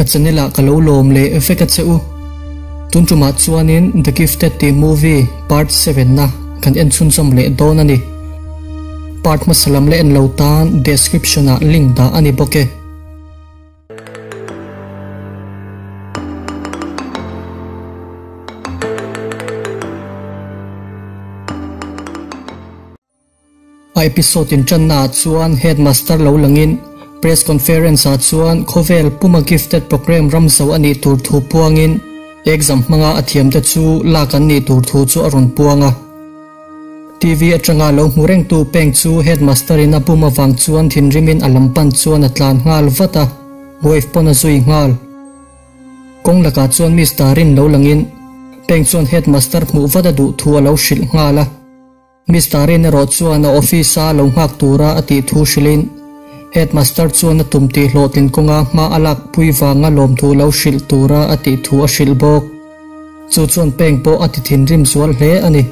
Ka channel ah ka lo lawm leh vek a che u. Tun tumah chuanin The Gifted tih movie part seven na kan en chhunzawm leh dawn a ni. Part hmasa lam la en lo tan description ah link dah a ni bawk e. A episode inṭanna ah chuan Headmaster lo langin Press Conference ah chuan khawvel puma Gifted Programme ram zo a nih tur thu puangin exam hmanga a thiamte chu lak an nih tur thu chu a rawn puang a. TV atanga lo hmu rengtu peng chu Headmaster in a bum avang chuan thinrimin a lam pan chuan a tlan nghal vat a, wave pawn a zui nghal. Kawng lakah chuan Mister in lo langin peng chuan Headmaster hmuh vat a duh thu a lo hrilh nghal a. Mister in erawh chuan a office a lo nghak tura a tih thu hrilhin Headmaster chuan a tum tih hlawhtlin kawnga hma a lak pui vanga lawmthu lo hrilh tura a tih thu a hrilh bawk. Chu chuan peng pawh a ti thinrim zual hle a ni.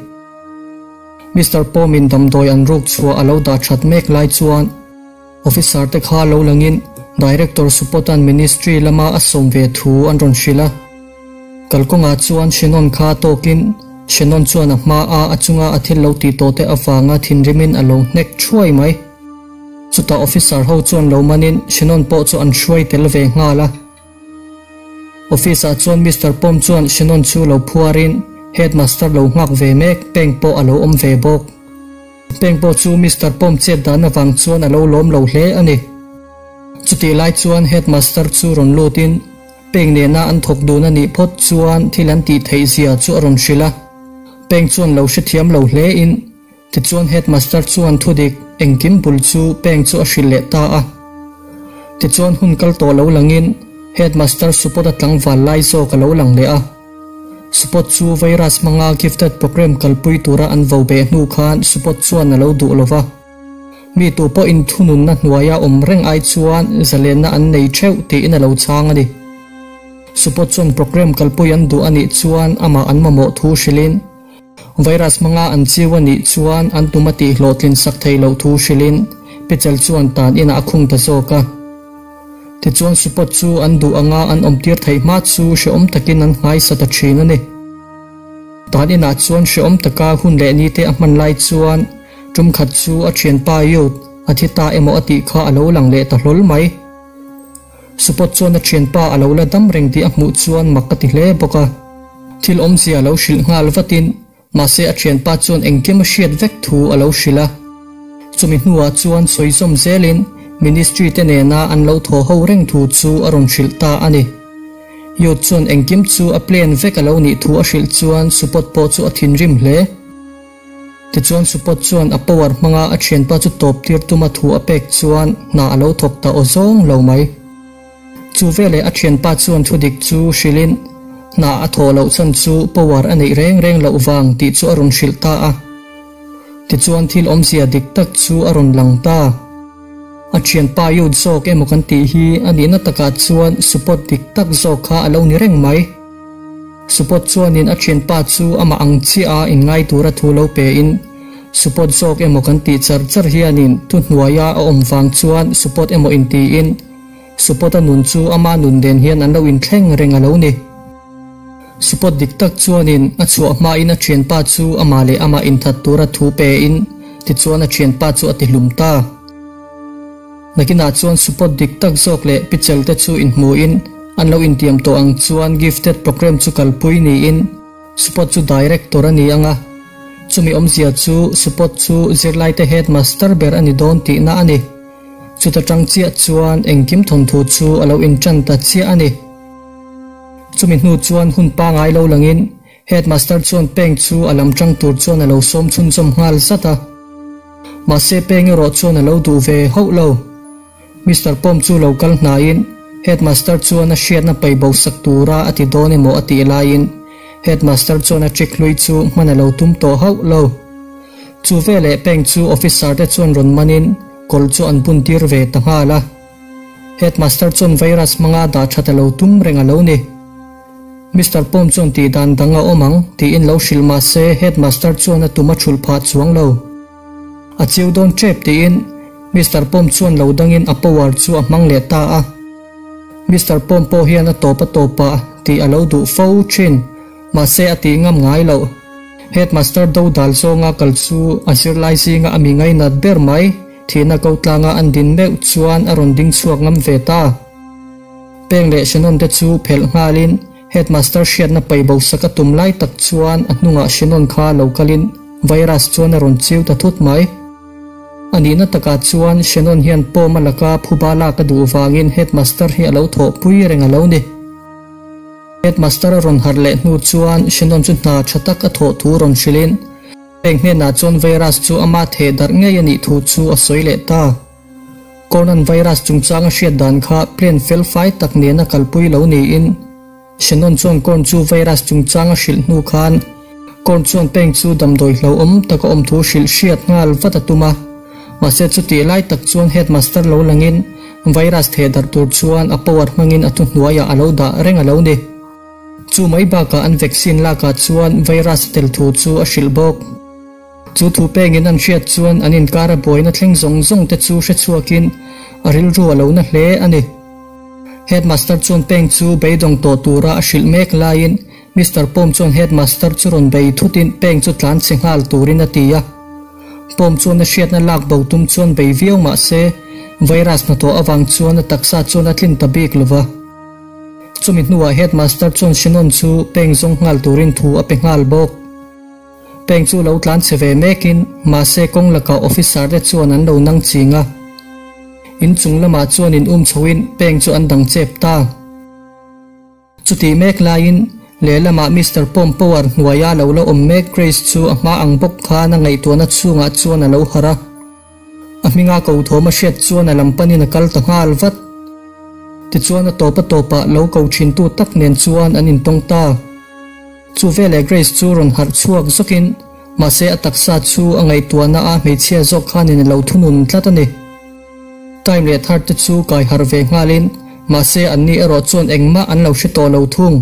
Mister Pawmin damdawi an ruk chhuah a lo dah that mek lai chuan Officer te kha lo langin Director Supotan Ministry lama a sawm ve thu an rawn hrilh a. Kalkawngah chuan Shannon kha tawkin Shannon chuan a hma a a chunga a thil lo tih tawh te avanga thinrimin a lo hnek thuai mai. Chutah Officer ho chuan lo manin Shannon pawh chu an hruai tel ve nghal a. Office ah chuan Mister Pawm chuan Shannon chu lo phuarin Headmaster lo nghak ve mek peng pawh a lo awm ve bawk. Peng pawh chu Mister Pawm chet dan avang chuan a lo lawm lo hle a ni. Chutih lai chuan Headmaster chu rawn lutin Peng nena an thawk dun a nih phawt chuan thil an tih theih zia chu a rawn hrilh a. Peng chuan lo hrethiam lo hle in Tichuan Headmaster chuan thudik engkim bul chu peng chu a hrilh leh ta a. Tichuan hun kal tawh lo langin Headmaster Supot a tlangval lai zawk a lo lang leh a. Supot chu virus hmanga gifted program kalpui tura an vo beh hnu khan Supot chuan a lo duh lo va. Mi tu pawhin thununna hnuaia awm reng ai chuan zalenna an nei theuh tiin a lo chhang a ni. Supot chuan program kalpui an duh a nih chuan amah an mamawh thu hrilhin, Virus hmanga an chiu a nih chuan an tum a tih hlawhtlin sak thei loh thu hrilhin Pichel chuan tan inah a khung ta zawk a. Tichuan Supot chu an duh anga an awmtir theih hma chu hrehawm takin an nghaisa ta thin a ni. Tan inah chuan hrehawm taka hun leh nite a hman lai chuan tum khat chu a thianpa Youth a thi ta emaw a tih kha a lo lang leh ta hlawl mai. Supot chuan a thianpa a lo la dam reng tih a hmuh chuan mak a ti hle bawk a. Thil awmzia a lo hrilh nghal vatin, mahse a thianpa chuan engkim a hriat vek thu a lo hrilh a. Chumi hnuah chuan sawi zawm zelin Ministry te nena an lo thaw ho reng thu chu a rawn hrilh ta a ni. Youth chuan engkim chu a plan vek a lo nih thu a hrilh chuan Supot pawh chu a thinrim hle. Tichuan Supot chuan a power hmanga a thianpa chu tawp tir tuma thu a pek chuan hna a lo thawk ta aw zawng lo mai. Chu veleh a thianpa chuan thudik chu hrilhin hna a thawh loh chhan chu power a neih reng reng loh vang tih chu a rawn hrilh ta a. Tichuan thil awmzia dik tak chu a rawn lang ta. A thianpa youth zawk emaw kan tih hi a nihna takah chuan Supot dik tak zawk kha a lo ni reng mai. Supot chuanin a thianpa chu amah ang chiah a inngai tura thu lo pein, Supot zawk emaw kan tih char char hianin thuhnuaia a awm vang chuan Supot emaw intiin Supot-a nun chu ama nun nen hian an lo inthleng reng a lo ni. Supot dik tak chuanin a chhuah hmain a thianpa chu amah leh amah inthat tura thu pein tichuan a thianpa chu a tihlum ta. Nakinah chuan support dik tak zawk leh pichel te chu inhmuhin an lo intiam tawh ang chuan gifted program chu kalpui niin support chu director a ni ang a, chumi awmzia chu support chu zirlaite headmaster ber a ni dawn tihna a ni. Chuta tang chiah chuan engkim thawnthu chu a lo intan ta chiah a ni. Chumi hnu chuan hun pangai lo langin Headmaster chuan peng chu a lam tang tur chuan a lo sawm chhunzawm nghal zat a. Mahse peng erawh chuan a lo duh ve hauh lo. Mister Pawm chu lo kal hnaiin Headmaster chuan a hriatna paih bo sak tura a ti dawn emaw a tih laiin Headmaster chuan a trick hlui chu hman a lo tum tawh hauh lo. Chu veleh peng chu officer te chuan rawn manin kawlh chu an bun tir ve ta nghal a. Headmaster chuan virus hmanga dah that a lo tum reng a lo ni. Mister Pawm chuan tih dan dang a awm ang tiin lo hrilh mah se Headmaster chuan a tum a thulh phah chuang lo. A chiu dawn tep tiin Mister Pawm chuan lo dangin a power chu a hmang leh ta a. Mister Pawm pawh hian a tawp a tawpah tih a lo duh fo thin. Mahse a tih ngam ngai loh. Headmaster do dal zawnga kal chu a zirlai zinga a mi ngainat ber mai. Thihna ko tlanga an din meuh chuan a rawn ding chhuak ngam ve ta. Peng leh Shannon te chu phelh nghalin Headmaster hriatna paih bo sak a tum lai tak chuan a hnungah Shannon kha lo kalin virus chuan a rawn chiu ta thut mai. A nihna takah chuan Shannon hian pawm a laka phuba lak a duh vangin Headmaster hi a lo thawhpui reng a lo ni. Headmaster a rawn harh leh hnu chuan Shannon chu hna tha tak a thawh thu rawn hrilhin Peng hnenah chuan virus chu ama theh darh ngei a nih thu chu a sawi leh ta. Cornan virus chungchang a hriat dan kha plan fel fai tak nena kalpui lo niin Shannon chuan Corn chu virus chungchang a hrilh hnu khan Corn chuan Peng chu damdawi hlauhawm taka awm thu hrilh hriat nghal vat a tum a. Mahse chutih lai tak chuan headmaster lo langin virus theh darh tur chuan a power hmangin a thuhnuaiah a lo dah reng a lo ni. Chu mai bakah an vaccine lakah chuan virus a tel thu chu a hrilh bawk. Chu thu pengin an hriat chuan an inkar a buaina thleng zawng zawng te chu hre chhuakin a rilru a lo na hle a ni. Headmaster chuan peng chu beidawng tawh tura a hrilh mek laiin Mister Pawm chuan headmaster chu rawn bei thutin peng chu tlan chhe nghal turin a ti a. Pawm chuan a hriatna lak bo tum chuan bei viau mah se virus hnathawh avang chuan a taksa chuan a tlin ta bik lova. Chumi hnuah headmaster chuan Shannon chu peng zawng nghal turin thu a pe nghal bawk. Peng chu lo tlan che ve mekin mahse kawng lakah officer te chuan an lo nang ching a. In chung lamah chuan in um chhoin peng chu an dang chep ta. Chutih mek laiin lehlamah Mister Pawm power hnuaia lo la awm mek Grace chu a hma ang bawk khan a ngaihtuahna chhungah chuan a lo harh a. A hminga ko thawm a hriat chuan a lam panin a kal ta nghal vat. Tichuan a tawp a tawpah lo ko thintu tak nen chuan an intawng ta. Chu veleh Grace chu rawn harh chhuak zawkin mahse a taksa chu a ngaihtuahna a hmeichhia zawk khanin a lo thunun tlat a ni. Time leh thar te chu kai harh ve nghalin mahse anni erawh chuan engmah an lo hre tawh lo thung.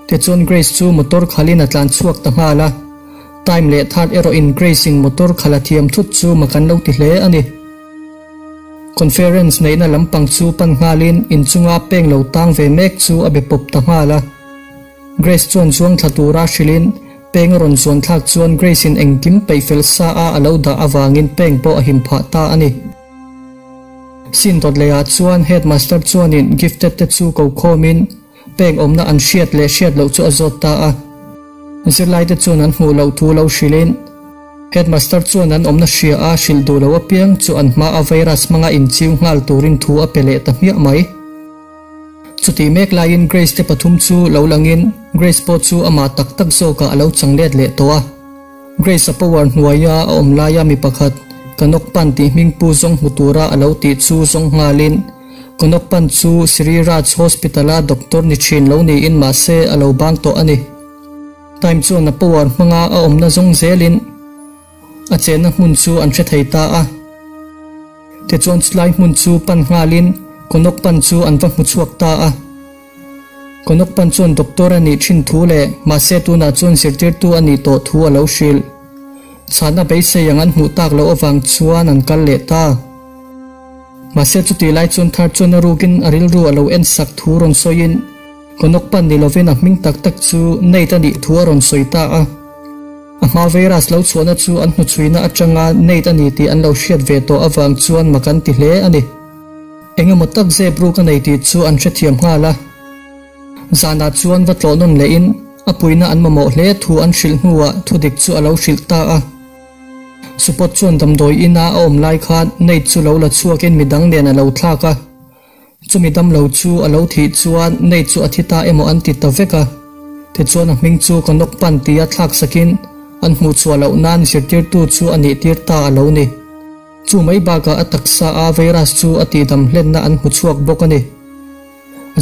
Tichuan Grace chu motor khalhin a tlan chhuak ta nghal a, Time leh Third erawh in Grace in motor khalh a thiam thut chu mak an lo ti hle a ni. Conference neihna lampang chu pan nghalin inchunga peng lo tang ve mek chu a be pawp ta nghal a. Grace chuan zuang thla tura hrilhin peng a rawn zuan thlak chuan Grace in engkim peih fel sa a a lo dah avangin peng pawh a him phah ta a ni. Sin dawt lehah chuan headmaster chuanin gifted te chu ko khawmin peng awmna an hriat leh hriat loh chu a zawt ta a. Zirlaite chuan an hmuh loh thu lo hrilhin headmaster chuan an awmna hria a hrilh duh loh apiang chu an hmaa virus hmanga inchiu nghal turin thu a pe leh ta hmiah mai. Chutih mek laiin Grace te pathum chu lo langin Grace pawh chu amah tak tak zawkah a lo chang let leh tawh a. Grace a power hnuaia a awm laia mi pakhat Kanok Pan tih hming pu zawng hmu tura a lo tih chu zawng nghalin Kanok Pan chu Sri Raj Hospital a doctor ni thin lo niin mahse a lo bang tawh a ni. Time chuan a power hmanga a awmna zawng zelin a chenna hmun chu an hre thei ta a. Tichuan chulai hmun chu pan nghalin Konok Pan chu an va hmu chhuak ta a. Konok Pan chuan doctor a nih thin thu leh mahse tunah chuan zirtirtu a nih tawh thu a lo hrilh. Chhana beisei ang an hmuh tak loh avang chuan an kal leh ta. Mahse chutih lai chuan thar chuan a rukin a rilru a lo en sak thu rawn sawiin Konok Pan ni lovin a hming tak tak chu Nate a nih thu a rawn sawi ta a. A hma virus lo chhuahna chu an hnuchhuina atanga Nate a ni tih an lo hriat ve tawh avang chuan mak an ti hle a ni. Eng emaw tak zep ruk a nei tih chu an hrethiam nghal a. Zanah chuan va tlawh nawn lehin a puina an mamawh hle thu an hrilh hnuah thudik chu a lo hrilh ta a. Supot chuan damdawi ina a awm lai khan Nate chu lo la chhuakin midang nen a lo thlak a. Chumi damlo chu a lo thih chuan Nate chu a thi ta emaw an ti ta vek a. Tichuan a hming chu ka nawk pan tia thlak sakin an hmuh chhuah loh nan zirtirtu chu a nih tir ta a lo ni. Chu mai bakah a taksa a virus chu a tihdam hlenna an hmu chhuak bawk a ni.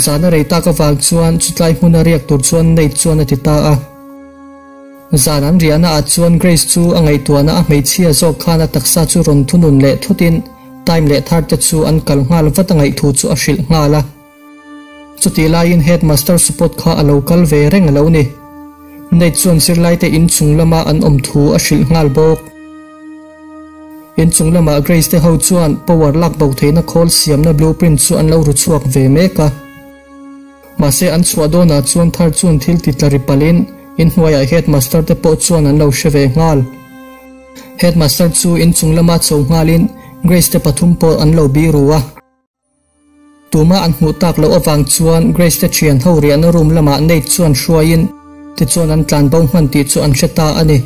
Zana rei tak avang chuan chutlai hmuna riak tur chuan Nate chuan a ti ta a. Zan an riahna ah chuan Grace chu a ngaihtuahna a hmeichhia zawk khan a taksa chu rawn thunun leh thutin Time leh Thar te chu an kal nghal vat a ngaihthu chu a hrilh nghal a. Chutih laiin Headmaster Supot kha a lo kal ve reng a lo ni. Nate chuan zirlaite inchung lama an awm thu a hrilh nghal bawk. Inchung lamah Grace te ho chuan power lak bo theihna khawl siamna blueprint chu an lo ru chhuak ve mek a. Mahse an chhuah dawnah chuan thar chuan thil ti tla ri palhin inhnuaiah headmaster te pawh chuan an lo hre ve nghal. Headmaster chu inchung lama chho nghalin Grace te pathum pawh an lo biru a. Tuma an hmuh tak loh avang chuan Grace te thian ho riahna room lamah Nate chuan hruaiin tichuan an tlan bo hman tih chu an hre ta a ni.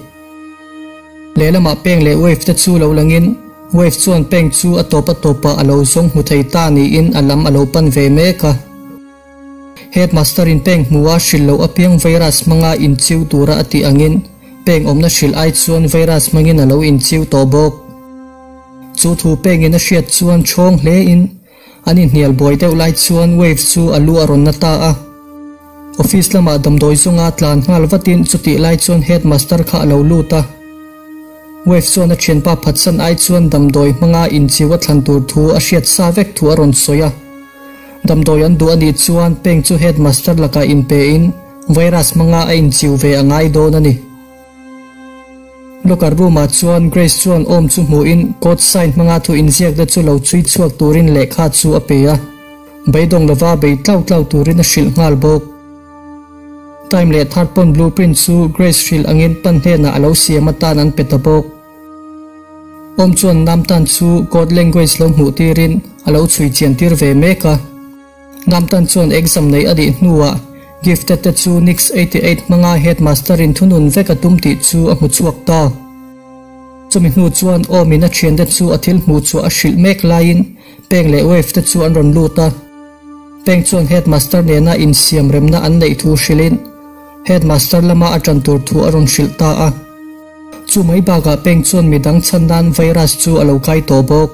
Lehlamah Peng leh Wave te chu lo langin Wave chuan Peng chu a tawp a tawpah a lo zawng hmu thei ta niin a lam a lo pan ve mek a. Headmaster in Peng hmuha hrilh loh apiang virus hmanga inchiu tura a tih angin Peng awmna hrilh ai chuan virus hmangin a lo inchiu tawh bawk. Chu thu pengin a hriat chuan chhawng hle in an inhnial buai deuh lai chuan Wave chu a lu a rawn na ta a. Office lamah damdawi zawnga tlan nghal vatin chutih lai chuan headmaster kha a lo lut a. Wave chuan a thianpa phatsan ai chuan damdawi hmanga inchiu a thlan tur thu a hriat sa vek thu a rawn sawi a. Damdawi an duh a nih chuan peng chu headmaster lakah inpe in virus hmanga a inchiu ve a ngai dawn a ni. Locker room ah chuan Grace chuan awm chu hmuhin code sign hmanga thu inziak te chu lo chhui chhuak turin lehkha chu a pe a, beidawng lova bei tlau tlau turin a hrilh nghal bawk. Time leh third pawn blueprint chu Grace hrilh angin pan hnenah a lo siam atan an pe ta bawk. Awm chuan Namtan chu code language lo hmuh tirin a lo chhui chian tir ve mek a. Namtan chuan exam neih a nih hnuah Gifted te chu Nix 88 hmanga headmaster in thunun vek a tum tih chu a hmu chhuak ta. Chumi hnu chuan Awmin a thiante chu a thil hmuh chhuah a hrilh mek laiin Peng leh Wave te chu an rawn lut a. Peng chuan headmaster nena insiam remna an neih thu hrilhin headmaster lama a tan tur thu a rawn hrilh ta a. Chu mai bakah Peng chuan midang chhan nan virus chu a lo kai tawh bawk.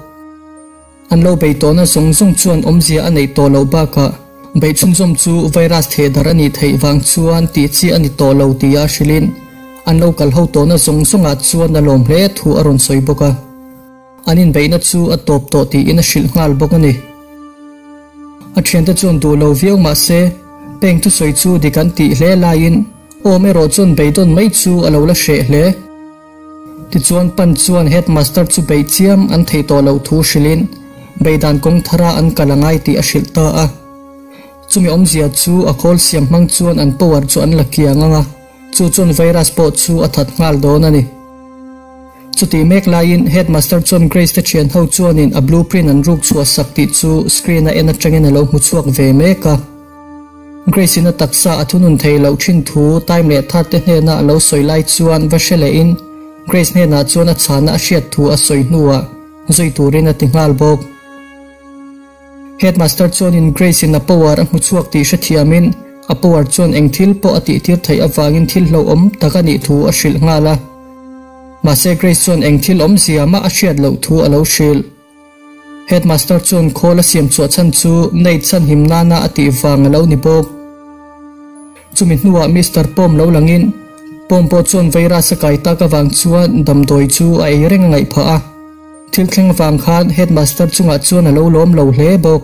An lo bei tawhna zawng zawng chuan awmzia a neih tawh loh bakah beih chhunzawm chu virus thehdarh a nih theih vang chuan tih chi a ni tawh lo tia hrilhin an lo kal ho tawhna zawng zawngah chuan a lawm hle thu a rawn sawi bawk a. An inbeihna chu a tawp tawh tiin a hrilh nghal bawk a ni. A thiante chuan duh lo viau mah se peng thusawi chu dik an tih hle laiin awm erawh chuan beidawn mai chu a lo la hreh hle. Tichuan pan chuan headmaster chu beih chiam an theih tawh loh thu hrilhin beidan kawng thara an kal a ngai tih a hrilh ta a. Chumi awmzia chu a khawl siam hmang chuan an power chu an la kiang ang a, chu chuan virus pawh chu a that nghal dawn a ni. Chutih mek laiin headmaster chuan Grace te thian ho chuanin a blueprint an ruk chhuah sak tih chu screen a en atangin a lo hmu chhuak ve mek a. Grace in a taksa a thunun thei loh thin thu time leh that te hnena a lo sawi lai chuan va hre lehin Grace hnenah chuan a chhana a hriat thu a sawi hnuah zui turin a ti nghal bawk. Headmaster chuanin Grace in a power a hmu chhuak tih hrethiamin a power chuan eng thil pawh a tihtir theih avangin thil hlauhawm tak a nih thu a hrilh nghal a. Mahse Grace chuan eng thil awmzia mah a hriat loh thu a lo hrilh. Headmaster chuan khawl a siam chhuah chhan chu Nate chhan him nana a tih vang a lo ni bawk. Chumi hnuah Mister Pawm lo langin Pawm pawh chuan virus a kai tak avang chuan damdawi chu a ei reng a ngaih phah a. Thil thleng avang khan headmaster chungah chuan a lo lawm lo hle bawk.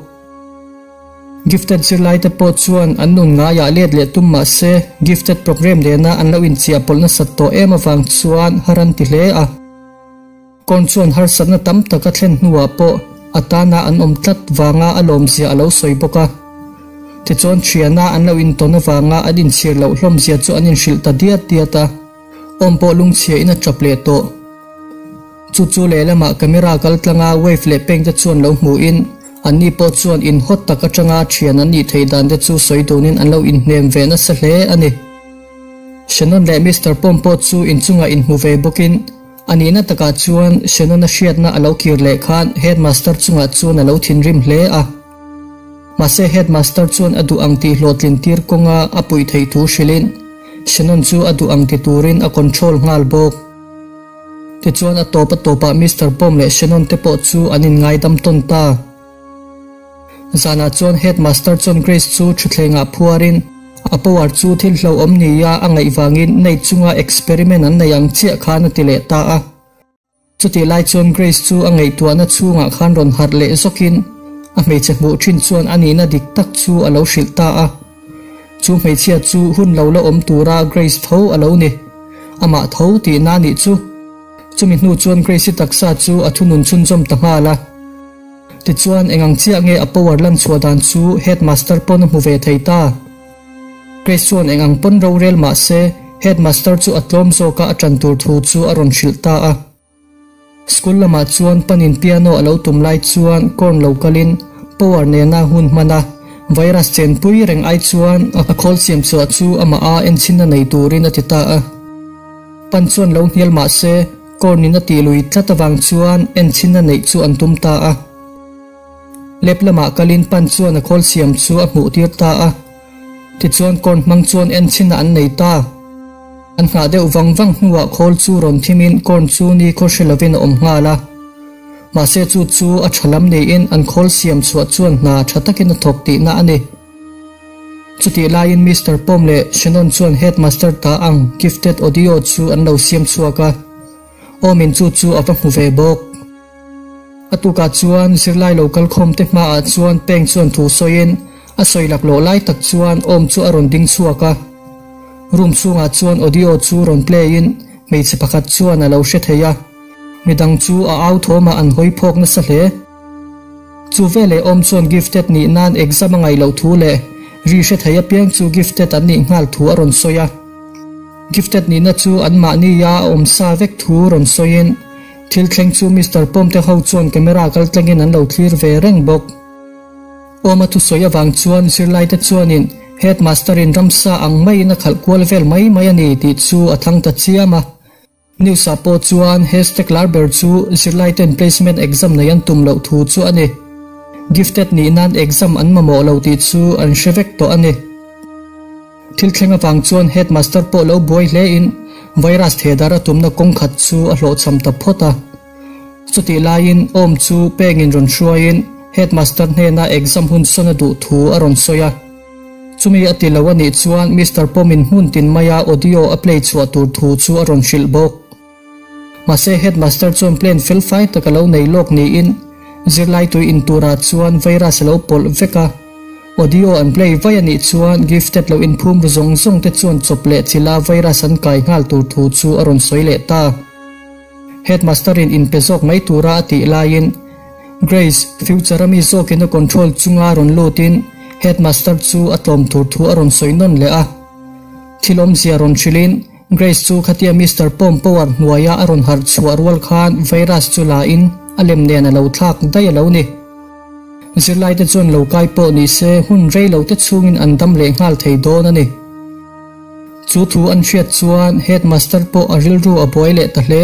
Gifted zirlaite pawh chuan an nun ngaiah let leh tum mah se gifted program nena an lo inchiah pawlh nasat tawh em avang chuan har an ti hle a. Kawn chuan harsatna tam tak a thlen hnuah pawh a tana an awm tlat vanga a lawmzia a lo sawi bawk a. Tichuan thiana an lo intawn avanga an inchhir loh hlawmzia chu an inhrilh ta diat diat a, awm pawh lungchhia in a tap leh tawh. Chu chu lehlamah camera kal tlanga wave leh peng te chuan lo hmuhin anni pawh chuan inhawt tak atanga thian an nih theih dan te chu sawi dunin an lo inhnem ve nasa hle a ni. Shannon leh Mister Pawm pawh chu inchungah inhmu ve bawkin A nihna takah chuan Shannon-a hriatna a lo kir leh khan headmaster chungah chuan a lo thinrim hle a. Mahse headmaster chuan a duh ang tih hlawhtlin tir kawnga a puih theih thu hrilhin Shannon chu a duh ang ti turin a control nghal bawk. Tichuan a tawp a tawpah Mister Pawm leh Shannon te pawh chu an inngaidam tawn ta. Zanah chuan headmaster chuan Grace chu thutthlengah phuarin a power chu thil hlauhawm nia a ngaih vangin Nate chunga experiment an nei ang chiah khan a ti leh ta a. Chutih lai chuan Grace chu a ngaihtuahna chhungah khan rawn harh leh zawkin a hmeichhe hmuh thin chuan a nihna dik tak chu a lo hrilh ta a. Chu hmeichhia chu hun lo la awm tura Grace tho a lo ni. Amah tho tihna nih chu. Chumi hnu chuan Grace-i taksa chu a thunun chhunzawm ta nghal a. Tichuan, eng ang chiah nge a power lan chhuah dan chu headmaster pawn a hmu ve thei ta. Grace chuan eng ang pawn rorel mah se, headmaster chu a tlawm zawka a ṭan tur thu chu a rawn hrilh ta a. School lamah chuan panin piano a lo tum lai chuan corn lo kalin power nena hun hman a, virus chenpui reng ai chuan a khawl siam chhuah chu amah a enchhinna nei turin a ti ta a. Pan chuan lo hnial mah se corn in a tih lui tlat avang chuan enchhinna neih chu an tum ta a. Lab lamah kalin pan chuan a khawl siam chu a hmuh tir ta a. Tichuan corn hmang chuan enchhinna an nei ta. An nghah deuh vang vang hnuah khawl chu rawn thimin corn chu ni khaw hre lovin a awm nghal a. Mahse chu chu a tha lam niin an khawl siam chhuah chuan hna tha takin a thawk tihna a ni. Chutih laiin Mister Pawm leh Shannon chuan Headmaster ta ang gifted audio chu an lo siam chhuak a, Awmin chu chu a va hmu ve bawk. A tukah chuan zirlai lo kalkhawm te hmaah chuan Peng chuan thu sawiin a sawi laklawh lai tak chuan Awm chu a rawn ding chhuak a. Room chhungah chuan audio chu rawn play in hmeichhe pakhat chuan a lo hre thei a, midang chu a au thawmah an hawi phawk nasa hle. Chu veleh Awm chuan gifted nih nan exam a ngaih loh thu leh ri hre thei apiang chu gifted an nih nghal thu a rawn sawi a. Gifted nihna chu anmahnia a awm sa vek thu rawn sawiin Thil thleng chu Mister Pawm te ho chuan camera kal tlangin an lo thlir ve reng bawk. Awma thusawi avang chuan zirlaite chuanin Headmaster-in ramsa ang maiin a khalh kual vel mai mai a ni tih chu a thang ta chiam a. News-ah pawh chuan hashtag lar ber chu zirlaiten placement exam nei an tum loh thu chu a ni. Gifted nih nan exam an mamawh lo tih chu an hre vek tawh a ni. Thil thleng avang chuan headmaster pawh lo buai hle in virus theh dar a tumna kawng khat chu a hlawhchham ta phawt a. Chutih laiin Awm chu pengin rawn hruaiin headmaster hnena exam hun sawn a duh thu a rawn sawi a. Chumi a ti lo a nih chuan Mister Pawmin hmun tin maia audio a play chhuah tur thu chu a rawn hrilh bawk. Mahse headmaster chuan plan fel fai tak a lo nei lawk niin zirlai tui in turah chuan virus a lo pawlh vek a. Audio an play vai a nih chuan gifted lo inphum ru zawng zawng te chuan chawp leh chila virus an kai nghal tur thu chu a rawn sawi leh ta. Headmaster in inpe zawk mai tura a tih laiin Grace, future a mi zawkin a control chunga rawn lutin headmaster chu a tlawm tur thu a rawn sawi nawn leh a. Thil awmzia rawn hrilhin Grace chu khatia Mister Pawm power hnuaia a rawn harh chhuah rual khan virus chu la in a lem nen a lo thlak daih a lo ni. Zirlaite chuan lo kai pawh ni se hun rei lo te chhungin an dam leh nghal thei dawn a ni. Chu thu an hriat chuan Headmaster pawh a rilru a buai leh ta hle.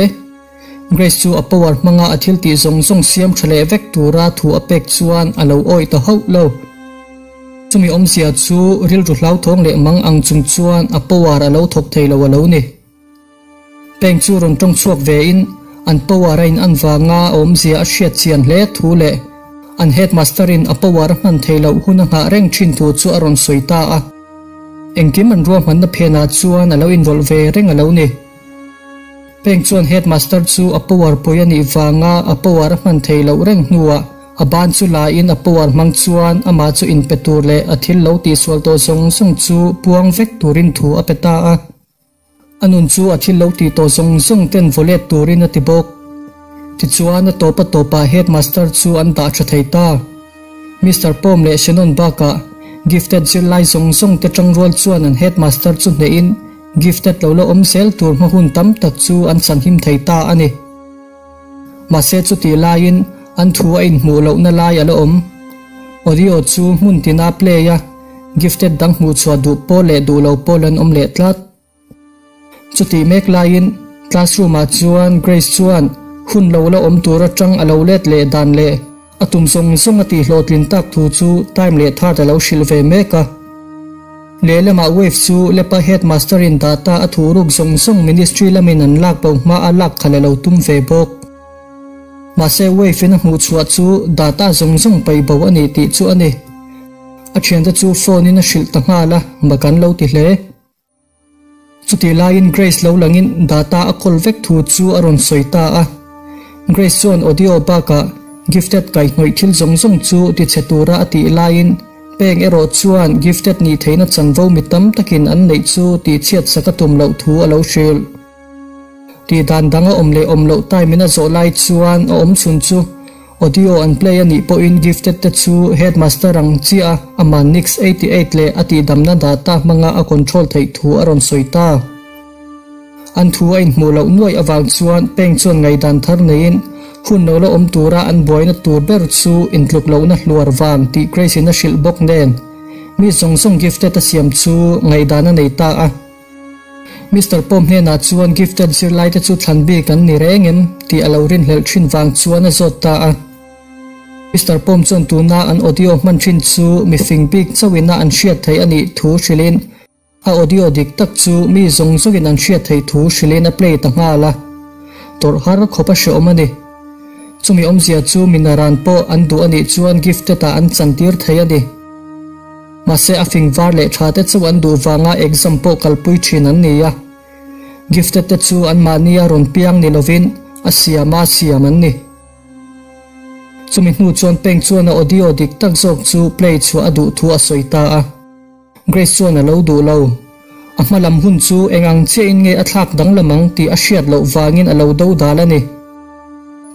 Grace chu a power hmanga a thil tih zawng zawng siam tha leh vek tura thu a pek chuan a lo awih ta hauh lo. Chumi awmzia chu rilru hlauthawng leh mang ang chung chuan a power a lo thawk thei lo a lo ni. Peng chu rawn tawng chhuak ve in an power a in an vanga a awmzia a hriat chian hle thu leh an headmaster in a power a hman thei loh hun a nghah reng thin thu chu a rawn sawi ta a. Engkim an ruahmanna phenah chuan a lo inrawlh ve reng a lo ni. Peng chuan headmaster chu a power pui a nih vanga a power a hman thei loh reng hnuah a ban chu la in a power hmang chuan amah chu inpe tur leh a thil lo tihsual tawh zawng zawng chu puang vek turin thu a pe ta a. A nun chu a thil lo tih tawh zawng zawng ten vaw let turin a ti bawk. Tichuan a tawp a tawpah headmaster chu an dah tha thei ta. Mister Pawm leh Shannon bakah gifted zirlai zawng zawng te tangrual chuan an headmaster chu hnehin Gifted lo la awm zel tur hma hun tam tak chu an chhanhim thei ta a ni. Mahse chutih laiin an thu a inhmuh lohna lai a la awm. Audio chu hmun tina play a, gifted dang hmuhchhuah duh pawl leh duh lo pawl an awm leh tlat. Chutih mek laiin classroom ah chuan Grace chuan hun lo la awm tur atang a lo let leh dan leh a tum zawng zawng a tihhlawhtlin tak thu chu time leh third a lo hrilh ve mek a. Lehlamah Wave chu Lepa Headmaster in data a thuh ruk zawng zawng Ministry lamin an lak bo hma a lak khalh a lo tum ve bawk. Mahse Wave in a hmuh chhuah chu data zawng zawng paih bo a ni tih chu a ni. A thiante chu phone in a hrilh ta nghal a, mak an lo ti hle. Chutih laiin Grace lo langin data a kawl vek thu chu a rawn sawi ta a. Grace chuan audio bakah gifted kaihhnawih thil zawng zawng chu tichhe tura a tih laiin peng erawh chuan gifted nih theihna chanvo mi tam takin an neih chu tihchhiat sak a tum loh thu a lo hrilh. Tih dan dang a awm leh awm loh time in a zawh lai chuan a awm chhun chu audio an play a nih pawhin gifted te chu headmaster ang chiah a aman Nix 88 leh a tihdamna data hmanga a control theih thu a rawn sawi ta. An thu a inhmuh loh nuaih avang chuan Peng chuan ngaihdan thar neiin hun lo la awm tura an buaina tur ber chu intluk lohna hluar vang tih Grace in a hrilh bawk nen mi zawng zawng gifted a siam chu ngaihdan a nei ta a. Mister Pawm hnenah chuan gifted zirlaite chu thlan bik an ni reng em tih a lo rinhlelh thin vang chuan a zawt ta a. Mister Pawm chuan tuna an audio hman thin chu mifing bik chauhina an hriat theih a nih thu hrilhin a audio dik tak chu mi zawng zawngin an hriat theih thu hrilhin a play ta nghal a. Tawrh har khawp a hreawm a ni. Chumi awmzia chu minaran pawh an duh a nih chuan gifted ah an chantir thei a ni. Mahse a fing var leh tha te chauh an duh vanga exam pawh kalpui thin an ni a. Gifted te chu anmahni a rawn piang ni lovin a siama siam an ni. Chumi hnu chuan Peng chuan a audio dik tak zawk chu play chhuah a duh thu a sawi ta a. Grace chuan a lo duh lo. A hma lam hun chu eng ang chiahin nge a thlak danglam ang tih a hriat loh vangin a lo do dal a ni.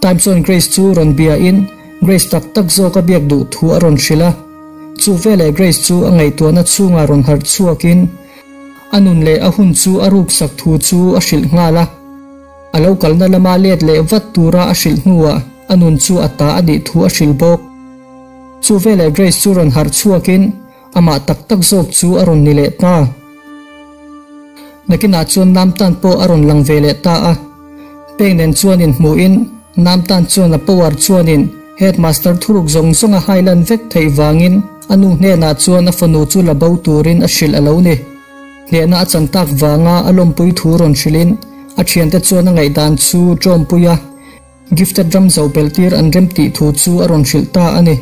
Time chuan Grace chu rawn bia in Grace tak tak zawk a biak duh thu a rawn hrilh a. Chu veleh Grace chu a ngaihtuahna chhungah rawn harh chhuakin a nun leh a hun chu a ruksak thu chu a hrilh nghal a. A lo kalna lama let leh vat tura a hrilh hnuah a nun chu a ta a nih thu a hrilh bawk. Chu veleh Grace chu rawn harh chhuakin amah tak tak zawk chu a rawn ni leh ta. Nakinah chuan Namtan pawh a rawn lang ve leh ta a. Peng nen chuan inhmuhin Namtan chuan a power chuanin Headmaster thuruk zawng zawng a hailan vek theih vangin a nu hnenah chuan a fanu chu la bo turin a hrilh a lo ni. Hnehna a chan tak vanga a lawmpui thu rawn hrilhin a thiante chuan a ngaihdan chu ṭawmpui a, Gifted ram zo belh tir an rem tih thu chu a rawn hrilh ta a ni.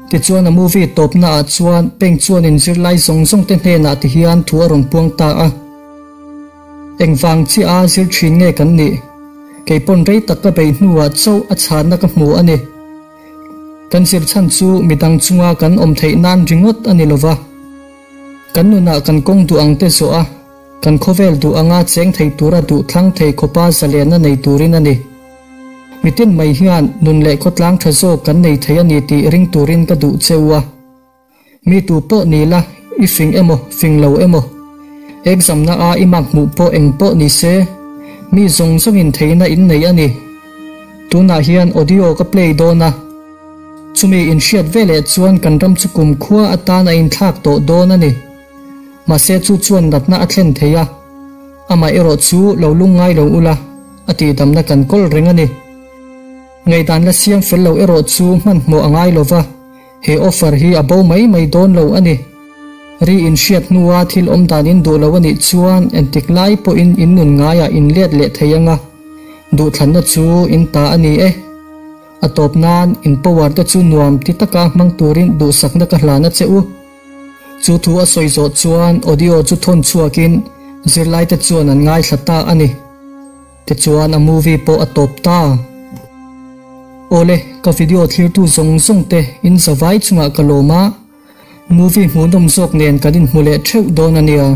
Tichuan a movie tawpna ah chuan Peng chuanin zirlai zawng zawng te hnenah ti hian thu a rawn puang ta a. Engvang chiah a zir thin nge kan nih? Kei pawn rei tak ka beih hnuah chauh a chhanna ka hmu a ni. Kan zir chhan chu midang chunga kan awm theih nan ringawt a ni lova. Kan nunah kan kawng duh ang te zawh a, kan khawvel duh anga cheng thei tura duh thlang thei khawpa zalenna nei turin a ni. Mitin mai hian nun leh khawtlang tha zawk kan nei thei a ni tih ring turin ka duh cheu a. Mi tu pawh ni la, i fing emaw, fing lo emaw, exam na a i mark hmuh pawh eng pawh ni se, mi zawng zawngin theihna in nei a ni. Tunah hian audio ka play dawn a, chumi in hriat veleh chuan kan ram chu kumkhua atan a inthlak tawh dawn a ni. Mahse chu chuan natna a thlen thei a, amaherawh chu lo lungngai lo ula, a tihdamna kan kawl reng a ni. Ngaihdan la siam fel lo erawh chu hmanhmawh a ngai lova. He offer hi a bo mai mai dawn lo a ni. Ri in hriat hnua thil awm dan in duh lo a nih chuan entik lai pawhin in nun ngaiah in let leh thei anga duhthlanna chu in ta a ni e. A tawp nan in power te chu nuam ti taka hmang turin duhsakna ka hlan a che u. Chu thu a sawi zawh chuan audio chu thawn chhuakin zirlaite chuan an ngaithla ta a ni. Tichuan a movie pawh a tawp ta. Awle, ka video thlirtu zawng zawng te in zavai chungah ka lawm a, movie hmuhnawm zawk nen kan inhmu leh theuh dawn a nia.